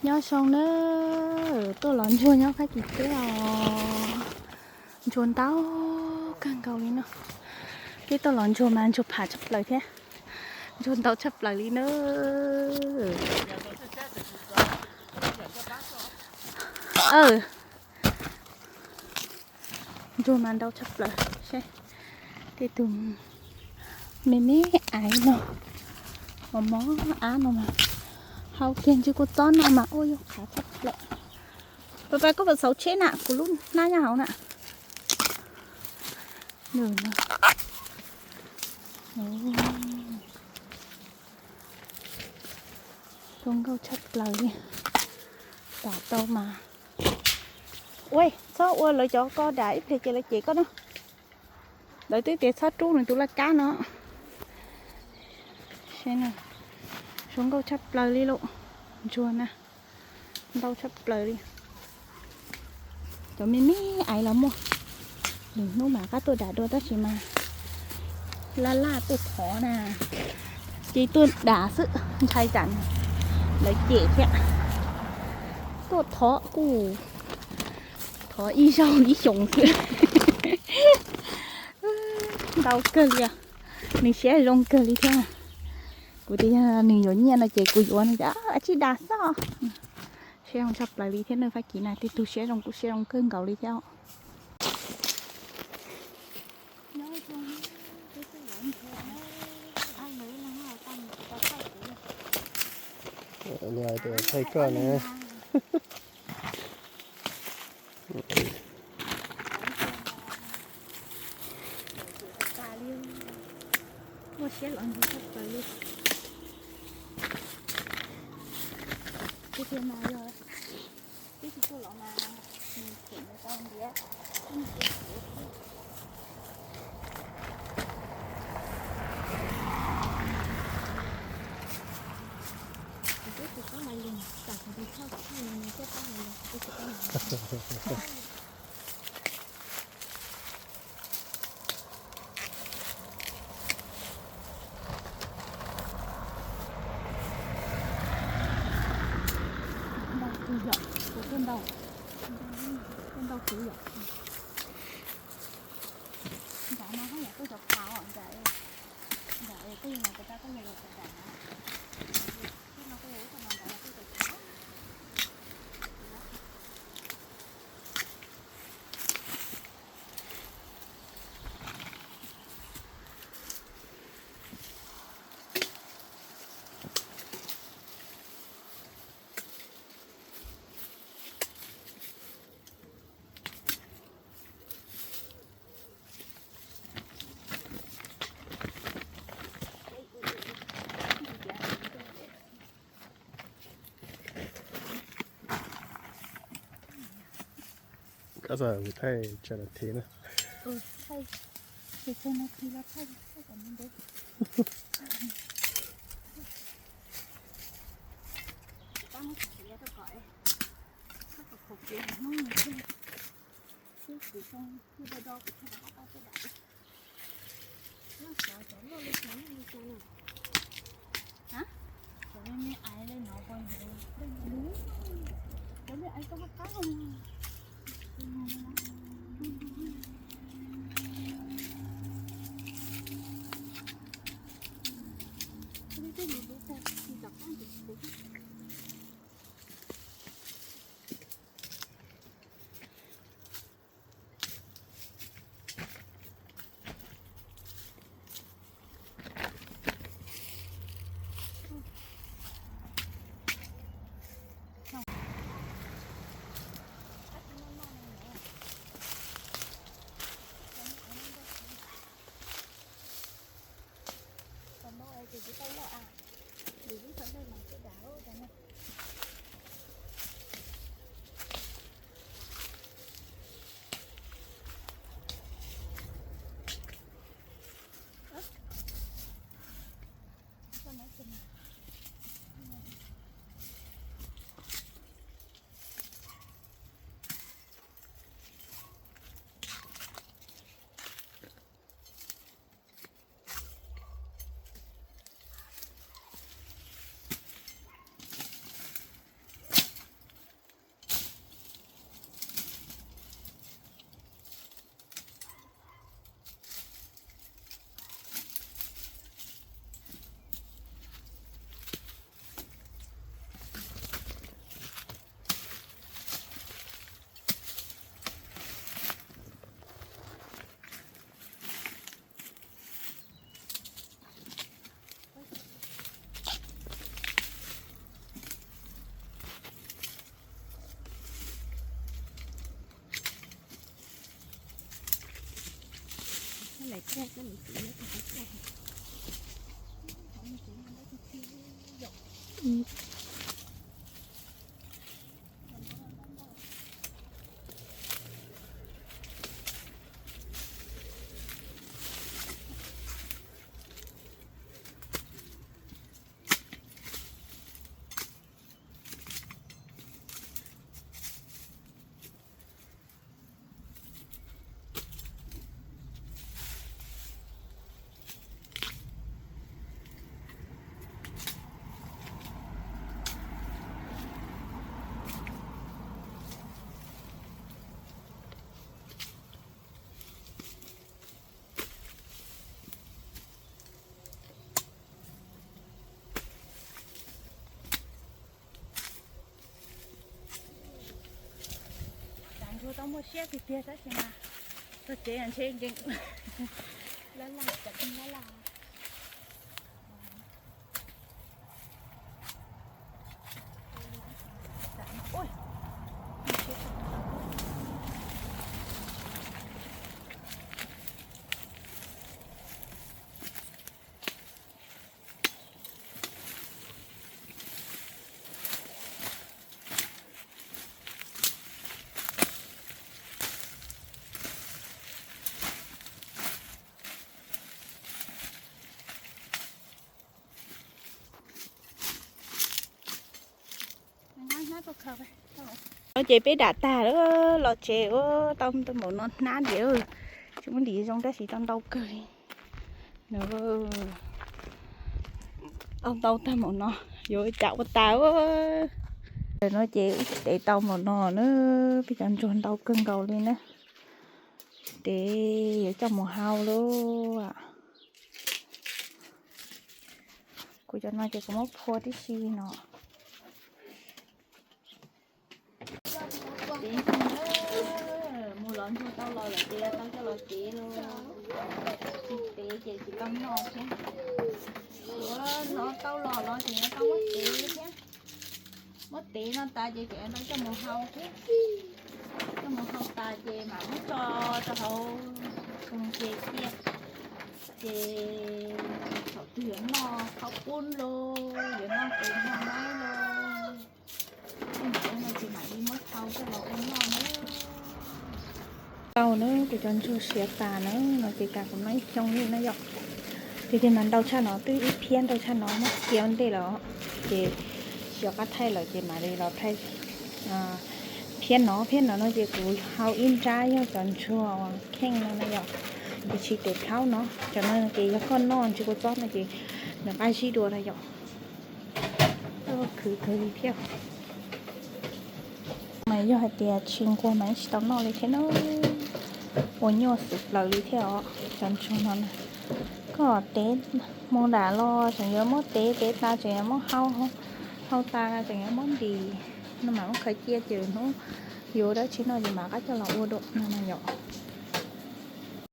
Nyob zoo na, tuaj los ntsuag nyob Fab Kis thiab os. Ntsuag ntau kawg nkaus li no. Peb tuaj los ntsuag mas ntsuag pham tshaj plaws thiab. Ntsuag ntau tshaj plaws li na. Ntsuag mas ntau tshaj plaws. Seb, tej tug me me aiv no, mos mos ab no mas, hau kiag ntsis kua txob no mas ua yog qhav tshaj plaws. Pas pas, koj puas xauv tsheb na, kuv lub hnab nyob hauv na. Zoo nkauj tshaj plaws li. Dam tau mas. Ua, txhob ua lawv cov ko dam ib pliag ces lawv cem koj na. Lawv twb tias txhob rub nws tus laj kab no. Zoo nkauj tshaj plaws li lauj. Ntsuag na, ntau tshaj plaws li. Cov me me aiv los muaj. Lwm hnub mam qab tuaj dam dua tab sis mas laj laj tuaj thov na. Ces tuaj dam xwb, ntshai tsam lawv cem thiab. Tuaj thov kuj thov ib zaug ib xyoos xwb. Ntau kawg li os. Nws siab zoo kawg li thiab. Kuv tias yog nws yuav nyiaj no ces kuv yuav, nws tias tsis dam xwb. Siab zoo tshaj plaws li thiab, neeg Fab Kis na tej tug siab zoo kuj siab zoo kawg nkaus li thiab. Thaij koj na. Muaj siab los ntsuag tshaj plaws li. Tiag tiag mas yog tib si tuaj los mas nws them tau ntiav. Kuv twb tsis paub hais lus, tsam kuv tus thawj thaij nws thiaj paub hais lus, kuv twb tsis paub hais lus. Ntau kwv yom, kuv tuaj ntau, tuaj ntau kwv yom. Nram no haj yam tuaj cov phav os, nram, nram es koj yog los puas tas koj yog los puas tas na. Tej no koj yog ub toj no nram no tuaj cov phav. Koj xav kuv thaij tsawg nas this na? Tsam ntsuag tau muaj siab tiag tiag tab sis mas txog tsev ntshe nkees lab laj, tsam lab laj. No ces peb dam tag lawm los tsev, tau ntau npaum no hnab diam, tsis muaj ntim zoo tab sis tau ntau kawg li. Tau ntau tag npaum no, yuav cas ua tas. Tam no ces wb tev tau npaum no na, peb cov ntsuag ntau kawg nkaus li na. Ces yuav coj mus hau lauj. Kuv cov no ces kuv muab phua tib si li no. Tev ntsuag na, mus lov ntsuag tau los lawm ces tau coj los tev lauj. Tsis tev ces tsis tau noj thiab. Yuav hnov tau los los ces yuav tau muab tev thiab. Muab tev no tas ces tseem tau coj mus hau thiab. Coj mus hau tas ces mam muab tso rau hauv xoo ces cia, ces thaum twg yuav noj qhaub poob los yuav noj tes noj maib los, tej ntawd no ces mam li muab thau coj los ua noj na. Tau na, kuv cov ntsuag siav tas na, no ces kam kuv noj ib xyoos li na yom. Tiag tiag mas ntau tshaj no, twb ib phiab ntau tshaj no muab cia ua ntej lawm, ces xyov qab thaij lawm ces mam li los thaij phiab no. Phiab no no ces kuv hau ib nrab yog cov ntsuag uas kheej no na yom, ces tsis tes plhaub no. Cov no ces yog koj noj ntsis kua txob no ces nws qab zib dua na yom. Khwv kawg li thiab. Mas yog hais tias tsis nquag mas tsis tau noj li thiab na. Ua nyuaj xwb plaws li thiab os cov ntsuag no na. Koj tev mus nram los tseem yuav muab tev, tev tas tseem yuav muab hau, hau tas tseem yuav muab ntim, no mas muab khaws cia ces hnub yuav dab tsi noj ces mam qab coj los ua dua no na yom.